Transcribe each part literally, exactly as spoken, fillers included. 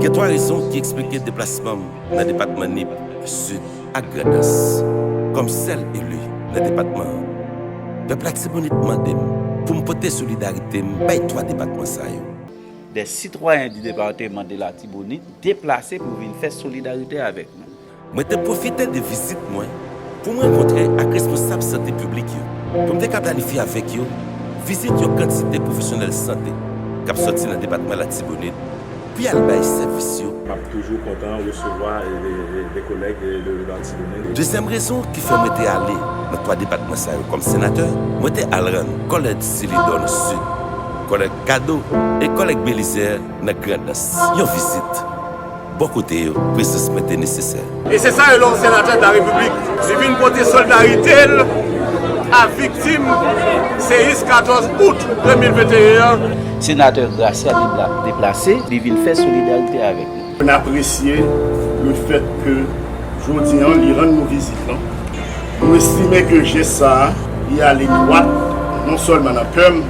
Gen twa rezon ki eksplike deplasman m nan depatman Nip, Sid ak Grandans. Kòm sèl eli nan depatman an, pèp Latibonit mande m pou m pote solidarite m bay twa depatman sa yo. Des citoyens du département de l'Artibonite déplacés pou vin fè solidarite avèk nou. Mwen te pwofite de vizit mwen pou m rankontre ak responsab sante piblik yo, pou m te ka planifye avèk yo vizit yon kantite pwofesyonèl sante k ap sòti nan depatman Latibonit pou y al bay sèvis yo. M ap toujou kontan resevwa de, de, de kòlèg de, de, de Latibonit. Dezyèm rezon ki fè mwen te ale nan twa depatman sa yo kòm senatè, mwen te al rann kòlèg Silidò nan Sid, kòlèg Kado e kòlèg Belizè nan Grandans yon vizit. Bò kote yo, prezans mwen te nesesè. E se sa yo lè yon senatè de la Repiblik, li vin pote solidarite l a viktim seyis katòz out de mil venteyen an. Senatè Gracia Debla deplase, li vin fè solidarite avèk nou. N apresye lefèt ke jodi an li rann nou vizit lan. Nou estime ke jès sa a, li ale dwat non sèlman nan kè m,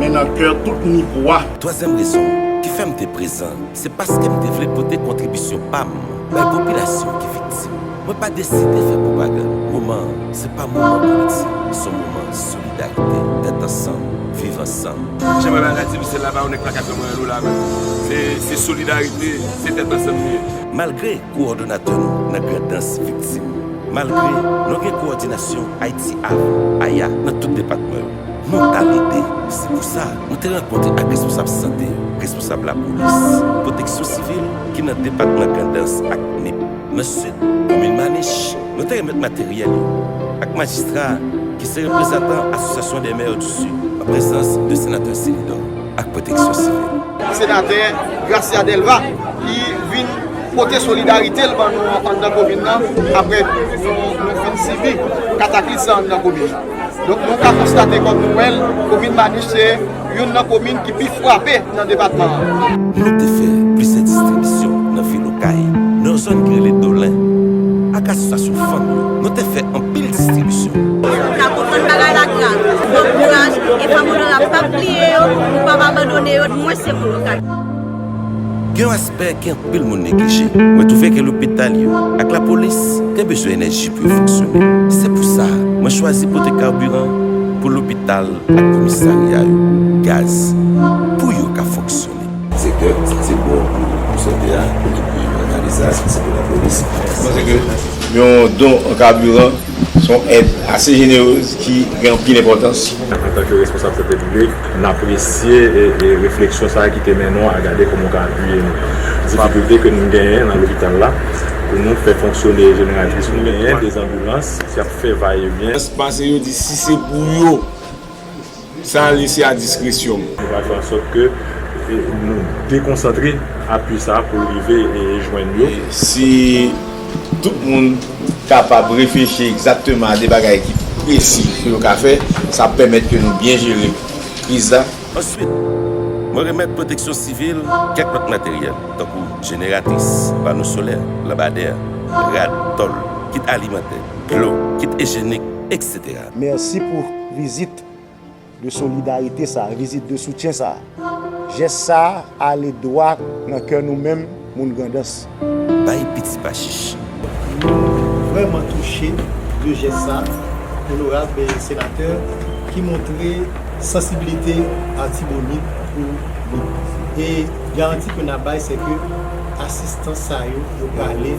men nan kè tout Nipwa. Twazyèm rezon ki fè m te prezan, se paske m te vle pote kontribisyon pa m bay popilasyon ki viktim. Mwen pa deside fè pwopagann. Moman an, se pa moman politik, se yon moman solidarite, tèt ansanm, viv ansanm. Jan mwen bay Latibonit, se laba ou nèg pa ka fè mwen anlo la menm. Se, se solidarite, se tèt ansanm li ye. Malgre kowòdonatè nou nan Grandans viktim, malgre nou gen kowòdinasyon Ayiti Avan, Aya, nan tout depatman yo, nou t al ede. Se pou sa, nou te rankontre ak responsab sante, responsab lapolis, pwoteksyon sivil ki nan depatman Grandans ak Nip. Nan Sid, komin Manich, nou te remèt materyèl yo ak majistra ki se reprezantan Association des maires du Sud, an prezans de senatè Silidò ak pwoteksyon sivil. Senatè Gracia Delva ki vin pote solidarite l ban nou anndan komin nan, apre nou, nou fin sibi kataklis sa anndan komin nan. Donk, nou ka konstate kòm nou wè l, komin Manich se youn nan komin ki pi frape nan depatman an. Nou te fè plizyè distribisyon nan vil Okay, nan yon zòn ki rele Dolen, ak asosyasyon fanm yo. Nou te fè anpil distribisyon. Nou ka konprann bagay la grav. Bon kouraj, e fanm onorab p ap bliye yo, nou p ap abandone yo, mwen se moun Okay. Gen yon aspè ke anpil moun neglije. Mwen twouve ke lopital yo ak lapolis te bezwen enèji pou yo fonksyone. Se pou sa, mwen chwazi pote kabiran pou lopital ak komisarya yo, gaz, pou yo ka fonksyone. Sektè, sa se bon pou, pou sante a, pou, pou yo analize sa, sa se pou lapolis. Mwen panse ke yon don an kabiran se yon èd ase jeneroz ki gen anpil enpòtans. Antanke responsab sante piblik, n apresye, e, e, refleksyon sa a ki te mennen w a gade kòman w ka apiye nou. Difikilte ke nou genyen nan lopital la pou nou fè fonksyone jeneratris nou genyen, de zanbilans ki ap fè vayevyen. Pase yo di si se pou yo, sa lese a diskresyon. Nou pral fè an sòt ke, e, nou dekonsantre apui sa a pou l rive e jwenn yo. E si tout moun kapab reflechi egzakteman a de bagay ki presi ke yo ka fè, sa ap pèmèt ke nou byen jere kriz la. Answit, mwen remèt pwoteksyon sivil kèk lòt materyèl, tankou jeneratris, pano solè, lanpadè, rad, tòl, kit alimantè, dlo, kit ijyenik, etsetera. Mèsi pou vizit de solidarite sa a, vizit de soutyen sa a. Jès sa a ale dwa nan kè nou menm, moun Grandans. Bay piti pa chich. Nou vrèman touche de jès sa a, onorab senatè, ki montre sansiblite Latibonit pou nou. E garanti ke n ap bay, se ke asistans sa yo, yo prale,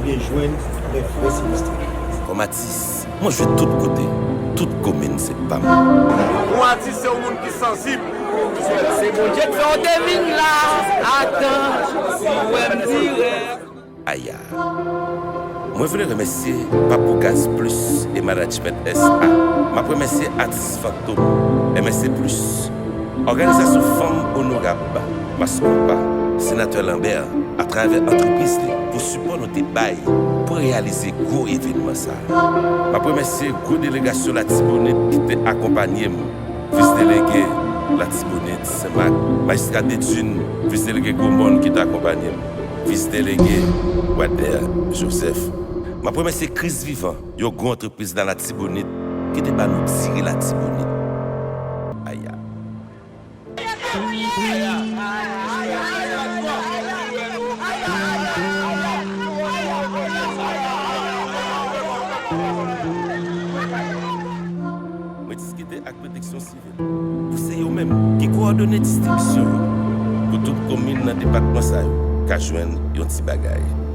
ebyen, jwenn lè frè sinistre. Kòm atis, mwen jwe tout kote, tout komin se pa m. Yon atis se yon moun ki sansib. Se Bondye k fè w te vin la, atan, si w wè m dirèk. Aya. Mwen vle remèsye Papou Gaz Plus e Management S A. M ap remèsye atis Fantom, M S C Plus, òganizasyon fanm onorab Mas Konpa, senatè Lambert, atravè antrepriz li, pou sipò nou te bay pou reyalize gwo evènman sa a. M ap remèsye gwo delegasyon Latibonit ki te akonpanye m, vis delege Latibonit, Senmak, majistra Dedune, vis delege Gwomòn ki te akonpanye m, vis delege Wadner Joseph. M ap remèsye Kris Vivan, yon gwo antrepriz nan Latibonit ki te ba nou diri Latibonit. Aya. Kowòdone distribisyon yo pou tout komin nan depatman sa yo ka jwenn yon ti bagay.